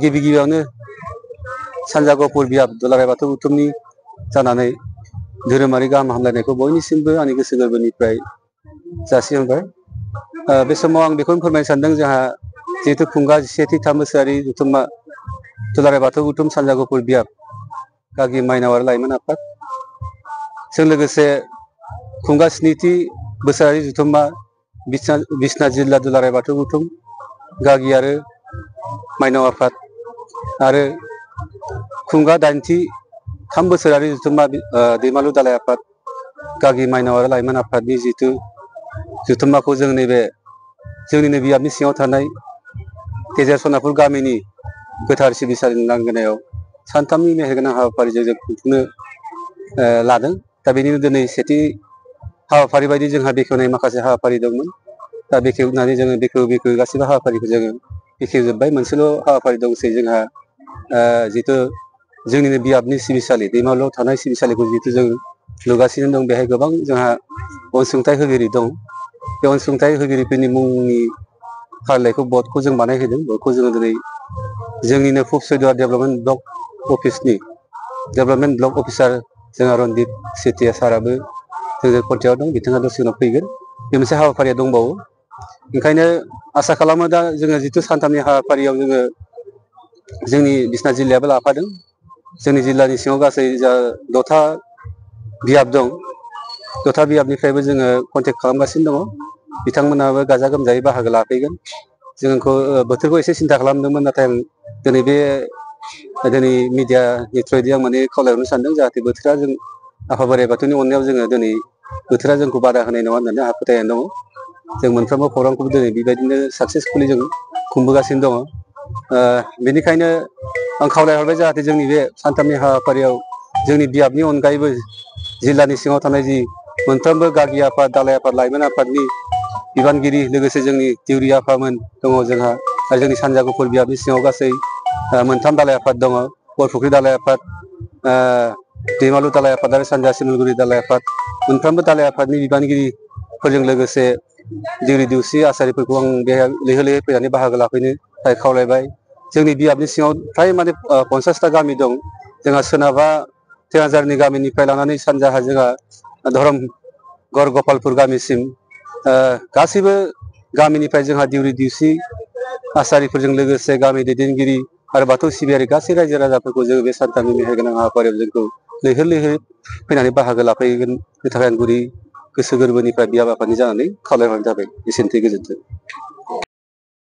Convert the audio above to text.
गिबि गिबियावनो सानजा गहपुर बियाब दुलाराय बाथौ गौथुमनि जानानै धोरोमारि गाहाम हामलायनायखौ बयनिसिमबो आंनि गोसो गोरबोनिफ्राय जासिहरबाय। बे समाव आं बेखौनो फोरमायनो सानदों, जोंहा जिहेतु खुंगा 17थि 3 बोसोरारि जथुम्मा दुलाराय बाथौ गौथुम सानजा गहपुर बियाब गागि माइनाव आरो लाइमोन आफाद, जों लोगोसे खुंगा 7थि बोसोरारि जथुम्मा बिसनाथ जिल्ला दुलाराय बाथौ गौथुम गागि आरो माइनाव आफाद आरो खुंगा 8थि 3 बोसोरारि जथुम्मा दैमालु दालाय आफाद गागि माइनाव आरो लाइमोन आफादनि जिथु जथुम्माखौ जों नैबे जोंनिनो बियाबनि सिङाव थानाय गेजेर सनापुर गामिनि गोथार सिबिसालिनि लांगोनायाव सानथामनि मेहेरगोनां हाबाफारिजों जों खुंफुंनो लादों। दा बेनिनो दिनै सेथि हाबाफारि बायदि जोंहा बेखेवनाय माखासे हाबाफारि दंमोन। दा बेखेवनानै जोङो बेखेव गासैबो हाबाफारिखौ जोङो बेखेवजोब्बाय। मोनसेल' हाबाफारि दंसै जोंहा, जिथु जोंनिनो बियाबनि सिबिसालि दैमालुआव थानाय सिबिसालिखौ जिहेतु जों लुगासिनो दं, बेहाय गोबां जोंहा अनसुंथाइ होगिरि दं। बे अनसुंथाइ होगिरिफोरनि मुंनि फारिलाइखौ बर्डखौ जों बानायहोदों। बर्डखौ जोङो दिनै जोंनिनो फुबसैदुवार डेभेलपमेन्ट ब्लक अफिसनि डेभेलपमेन्ट ब्लक अफिसार जोंहा रनदिप सेथिया साराबो जोंजों कन्टेक्टआव दं, बिथाङा दसे उनाव फैगोन। बे मोनसे हाबाफारिया दंबावो। ओंखायनो आसा खालामो दा जोङो जिथु सानथामनि हाबाफारियाव जोङो जोंनि बिसनाथ जिल्लायाबो लाफादों। जोंनि जिल्लानि सिङाव गासै 6था बियाब दं। 6था बियाबनिफ्रायबो जोङो कन्टेक्ट खालामगासिनो दङ। बिथांमोनाबो गाजा गोमजायै बाहागो लाफैगोन। जोंखौ बोथोरखौ एसे सिन्था खालामदोंमोन, नाथाय दिनै मिडियानि थ्रुयै आं माने खावलायहरनो सानदों, जाहाथे बोथोरा जों आफा बोराइ बाथौनि अननायाव जोङो दिनै बोथोरा जोंखौ बादा होनाय नङा होननानै आंहा फोथायनाय दङ। जों मोनफ्रोमबो प्रग्रामखौबो दिनै बेबायदिनो साक्सेसफुलि जों खुंबोगासिनो दङ। बेनिखायनो आं खावलायहरबाय, जाहाथे जोंनि बे सानथामनि हाबाफारियाव जोंनि बियाबनि अनगायैबो जिल्लानि सिङाव थानाय जि मोनफ्रोमबो गागि आफाद, दालाय आफाद, लाइमोन आफादनि बिबानगिरि, लोगोसे जोंनि दिउरि आफामोन दङ जोंहा, आरो जोंनि सानजा गहपुर बियाबनि सिङाव गासै 3 दालाय आफाद दङ। गरफुख्रि दालाय आफाद, दैमालु दालाय आफाद आरो सानजा सिमलगुरि दालाय आफाद, मोनफ्रोमबो दालाय आफादनि बिबानगिरिफोरजों लोगोसे दिउरि दिउसि आसारिफोरखौ आं बेहाय लैहोर लैहोर फैनानै बाहागो लाफैनो थाखाय खावलायबाय। जोंनि बियाबनि सिङाव फ्राय माने 50टा गामि दं। जोंहा सोनाबहा थेङाजारनि गामिनिफ्राय लानानै सानजाहा जोंहा धरमगढ़ गपालपुर गामिसिम गासैबो गामिनिफ्राय जोंहा दिउरि दिउसि आसारिफोरजों लोगोसे गामि दैदेनगिरि आरो बाथौ सिबियारि गासै रायजो राजाफोरखौ जोङो बे सानथामनि मेहेरगोनां हाबाफारियाव जोंखौ लैहोर लैहोर फैनानै बाहागो लाफैगोननि थाखाय आं गुरै गोसो गोरबोनिफ्राय बियाब आफादनि जानानै खावलायहरनाय जाबाय। एसेनोसै, गोजोन्थों।